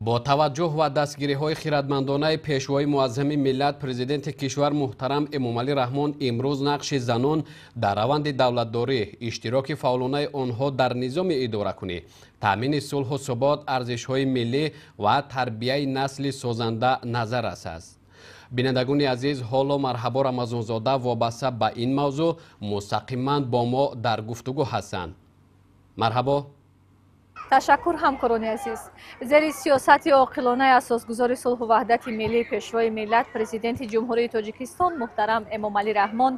Бо таваҷҷӯҳ ва дастгириҳои хирадмандонаи Пешвои Муаззами миллат, Президенти кишвар муҳтарам Эмомалӣ Раҳмон, имрӯз нақши занон дар раванди давлатдорӣ, иштироки фаъолонаи онҳо дар низоми идоракунӣ, таъмини сулҳу субот, арзишҳои миллӣ ва тарбияи насли созанда назаррас аст. Бинандагони азиз, ҳоло Марҳабо Рамазонзода вобаста ба ин мавзӯъ мустақиман бо мо дар гуфтугӯ ҳастанд. Марҳабо. Ташаккур, ҳамкорони азиз. Зери сиёсати оқилонаи асосгузори сулҳу ваҳдати миллӣ, Пешвои миллат, Президенти Ҷумҳурии Тоҷикистон муҳтарам Эмомалӣ Раҳмон,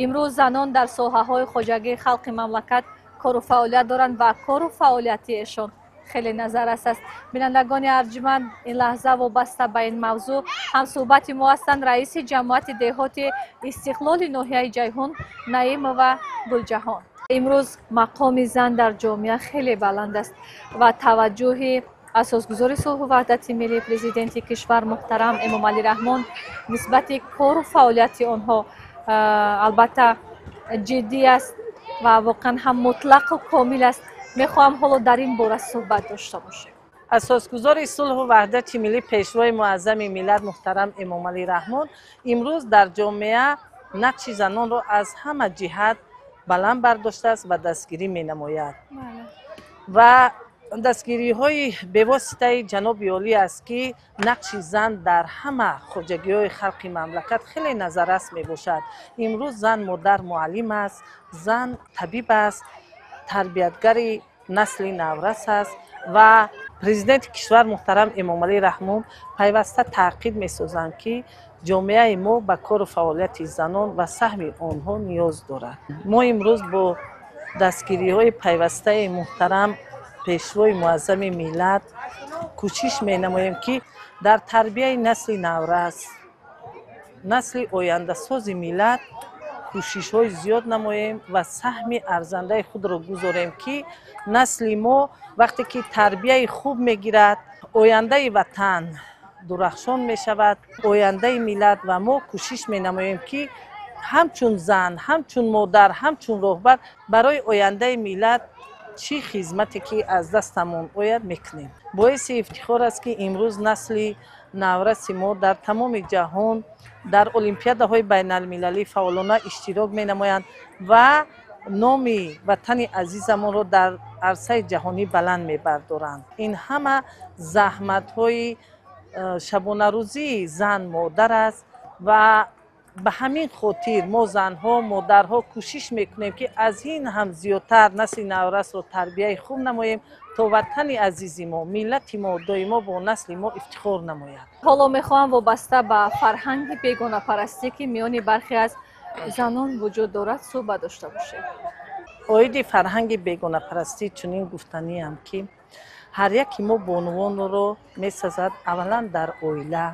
имрӯз занон дар соҳаҳои хоҷагии халқи мамлакат кору фаъолият доранд ва кору фаъолияти эшон хеле назаррас аст. Бинандагони арҷманд, ин лаҳза вобаста ба ин мавзӯъ ҳамсӯҳбати мо ҳастанд раиси ҷамоати деҳоти Истиқлоли ноҳияи Ҷайҳун Наимова Гулҷаҳон. Имрӯз мақоми зан дар ҷомеа хеле баланд аст ва таваҷҷӯҳи асосгузори сулҳу ваҳдати миллӣ, Президенти кишвар муҳтарам Эмомалӣ Раҳмон нисбати кору фаъолияти онҳо албатта ҷиддӣ аст ва воқеан ҳам мутлақу комил аст. Мехоҳам ҳоло дар ин бора суҳбат дошта бошем. Асосгузори сулҳу ваҳдати миллӣ, Пешвои Муаззами миллат муҳтарам Эмомалӣ Раҳмон имрӯз дар ҷомеа нақши занонро аз ҳама ҷиҳат баланд бардоштааст ва дастгирӣ менамояд. Ва дастгириҳои бевоситаи ҷаноби олӣ аст, ки нақши зан дар ҳама хоҷагиҳои халқи мамлакат хеле назаррас мебошад. Имрӯз зан модар, муаллим аст, зан табиб аст, тарбиятгари насли наврас аст ва Президенти кишвар муҳтарам Эмомалӣ Раҳмон пайваста таъқид месозанд, ки ҷомеаи мо ба кору фаъолияти занон ва саҳми онҳо ниёз дорад. Мо имрӯз бо дастгириҳои пайвастаи муҳтарам Пешвои Муаззами миллат кӯшиш менамоем, ки дар тарбияи насли наврас, насли ояндасози миллат кӯшишҳои зиёд намоем ва саҳми арзандаи худро гузорем, ки насли мо вақте ки тарбияи хуб мегирад, ояндаи ватан дурахшон мешавад, ояндаи миллат. Ва мо кӯшиш менамоем, ки ҳамчун зан, ҳамчун модар, ҳамчун роҳбар барои ояндаи миллат чӣ хизмате ки аз дастамон ояд, мекунем. Боиси ифтихор аст, ки имрӯз насли навраси мо дар тамоми ҷаҳон дар олимпиадаҳои байналмилалӣ фаъолона иштирок менамоянд ва номи ватани азизамонро дар арсаи ҷаҳонӣ баланд мебардоранд. Ин ҳама заҳматҳои шабонарӯзии зан, модар аст ва ба ҳамин хотир мо, занҳо, модарҳо, кӯшиш мекунем, ки аз ин ҳам зиёдтар насли наврасро тарбияи хуб намоем, то ватани азизи мо, миллати мо доимо бо насли мо ифтихор намояд. Ҳоло мехоҳам вобаста ба фарҳанги бегонапарастӣ, ки миёни бархе аз занон вуҷуд дорад, суҳбат дошта бошем. Оиди фарҳанги бегонапарастӣ чунин гуфтаниам, ки ҳар яки мо бонувонро месазад аввалан дар оила,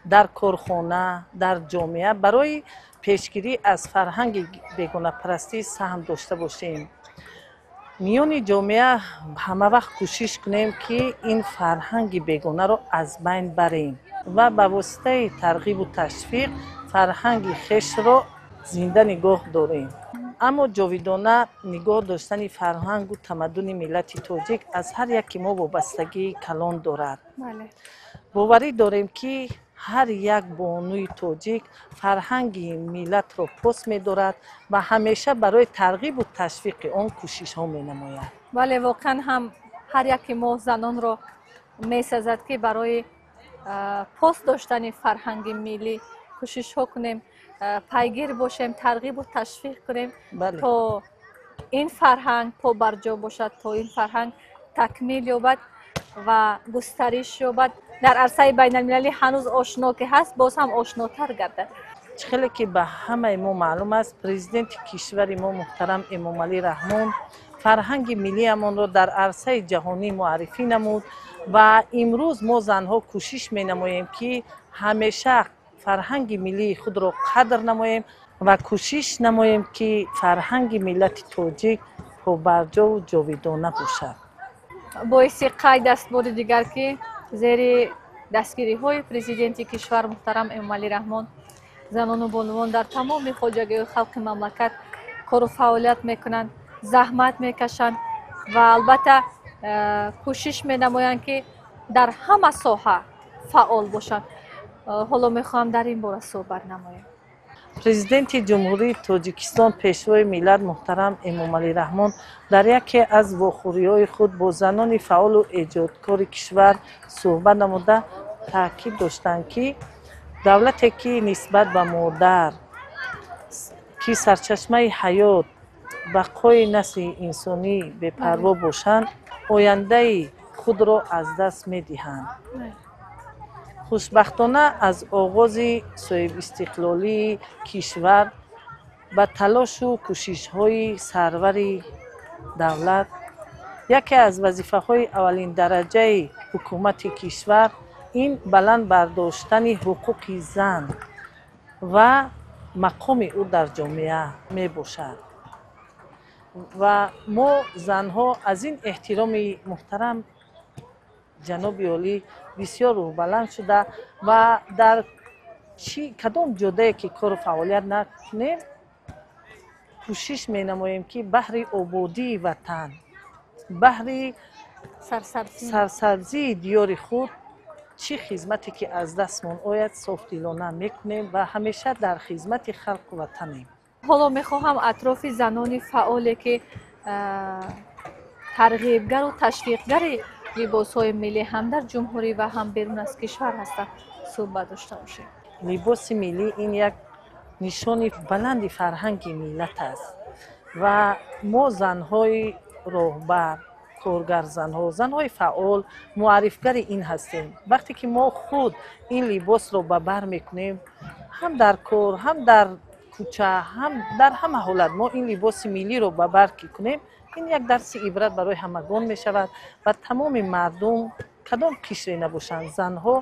дар корхона, дар ҷомеа барои пешгирӣ аз фарҳанги бегонапарастӣ саҳм дошта бошем. Миёни ҷомеа ҳамавақт кӯшиш кунем, ки ин фарҳанги бегонаро аз байн барем ва ба воситаи тарғибу ташвиқ фарҳанги хешро зинда нигоҳ дорем. Аммо ҷовидона нигоҳ доштани фарҳангу тамаддуни миллати тоҷик аз ҳар яки мо вобастагии калон дорад. Боварӣ дорем, ки ҳар як бонуи тоҷик фарҳанги миллатро пос медорад ва ҳамеша барои тарғибу ташвиқи он кӯшишҳо менамояд. Бале, воқеан ҳам ҳар яки мо занонро месазад, ки барои пос доштани фарҳанги миллӣ кӯшишҳо кунем, пайгир бошем, тарғибу ташвиқ кунем, то ин фарҳанг побарҷо бошад, то ин фарҳанг такмил ёбад ва густариш ёбад, дар арсаи байналмилалӣ ҳанӯз ошно ки ҳаст, боз ҳам ошнотар гардад. Чӣ хеле ки ба ҳамаи мо маълум аст, Президенти кишвари мо муҳтарам Эмомалӣ Раҳмон фарҳанги миллиамонро дар арсаи ҷаҳонӣ муаррифӣ намуд ва имрӯз мо, занҳо, кӯшиш менамоем, ки ҳамеша фарҳанги миллии худро қадр намоем ва кӯшиш намоем, ки фарҳанги миллати тоҷик побарҷову ҷовидона бошад. Боиси қайд аст бори дигар, ки зери дастгириҳои Президенти кишвар муҳтарам Эмомалӣ Раҳмон занону бонувон дар тамоми хоҷагиҳои халқи мамлакат кору фаъолият мекунанд, заҳмат мекашанд ва албатта кӯшиш менамоянд, ки Дар ҳама соҳа фаъол бошанд. Ҳоло мехоҳам дар ин бора суҳбат намоем. Президенти Ҷумҳурии Тоҷикистон, Пешвои миллат муҳтарам Эмомалӣ Раҳмон дар яке аз вохӯриҳои худ бо занони фаъолу эҷодкори кишвар суҳбат намуда, таъкид доштанд, ки давлате, ки нисбат ба модар, ки сарчашмаи ҳаёт, бақои насли инсонӣ, бепарво бошанд, ояндаи худро аз даст медиҳанд. Хушбахтона, аз оғози соҳибистиқлолии кишвар ба талошу кӯшишҳои сарвари давлат яке аз вазифаҳои аввалиндараҷаи ҳукумати кишвар ин баланд бардоштани ҳуқуқи зан ва мақоми ӯ дар ҷомеа мебошад. Ва мо, занҳо, аз ин эҳтироми муҳтарам ҷаноби олӣ бисёр рӯҳбаланд шуда ва дар чӣ кадом ҷодае ки кору фаъолият накунем, кӯшиш менамоем, ки баҳри ободии ватан, баҳри сарсабзии диёри худ чӣ хизмате ки аз дастмон ояд, софдилона мекунем ва ҳамеша дар хизмати халқу ватанем. Ҳоло мехоҳам атрофи занони фаъоле, ки тарғибгару ташвиқгари либосҳои миллӣ ҳам дар ҷумҳурӣ ва ҳам берун аз кишвар ҳастанд, суҳбат дошта бошем. Либоси миллӣ ин як нишони баланди фарҳанги миллат аст ва мо, занҳои роҳбар, коргарзанҳо, занҳои фаъол, муаррифгари ин ҳастем. Вақте ки мо худ ин либосро ба бар мекунем, ҳам дар кор, ҳам дар кӯча, ҳам дар ҳама ҳолат мо ин либоси миллиро ба бар ки кунем, ин як дарси ибрат барои ҳамагон мешавад ва тамоми мардум, кадом қишре набошанд, занҳо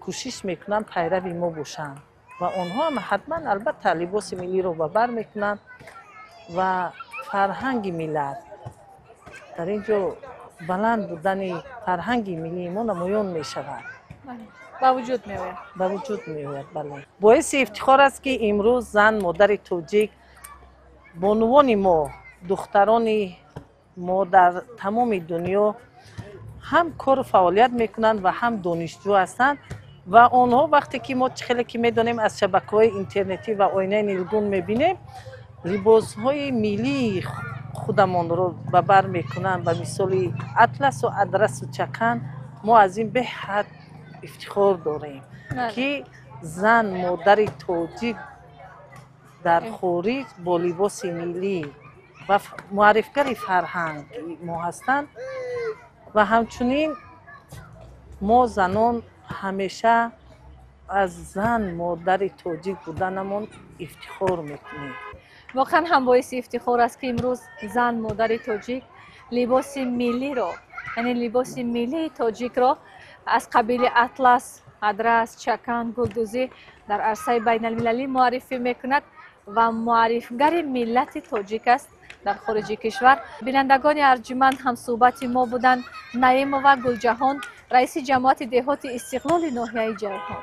кӯшиш мекунанд пайрави мо бошанд ва онҳо ҳам ҳатман, албатта, либоси миллиро ба бар мекунанд. Ва фарҳанги миллат дар ин ҷо, баланд будани фарҳанги миллии мо намоён мешавад. Ба вуҷуд меояд. Ба вуҷуд меояд, бале. Боиси ифтихор аст, ки имрӯз зан, модари тоҷик, бонувони мо, духтарони мо дар тамоми дунё ҳам кору фаъолият мекунанд ва ҳам донишҷӯ ҳастанд. Ва онҳо, вақте ки мо, чӣ хеле ки медонем, аз шабакаҳои интернетӣ ва оинаи нилгун мебинем, либосҳои миллии худамонро ба бар мекунанд, ба мисоли атласу адрасу чакан, мо аз ин беҳад ифтихор дорем, ки зан, модари тоҷик дар хориҷ бо либоси миллӣ ва муаррифгари фарҳанги мо ҳастанд. Ва ҳамчунин мо, занон, ҳамеша аз зан, модари тоҷик буданамон ифтихор мекунем. Воқеан ҳам боиси ифтихор аст, ки имрӯз зан, модари тоҷик либоси миллиро, яъне либоси миллии тоҷикро аз қабили атлас, адрас, чакан, гулдӯзӣ дар арсаи байналмилалӣ муаррифӣ мекунад ва муаррифгари миллати тоҷик аст дар хориҷи кишвар. Бинандагони арҷуманд, ҳамсӯҳбати мо буданд Наимова Гулҷаҳон, раиси ҷамоати деҳоти Истиқлоли ноҳияи Ҷайҳон.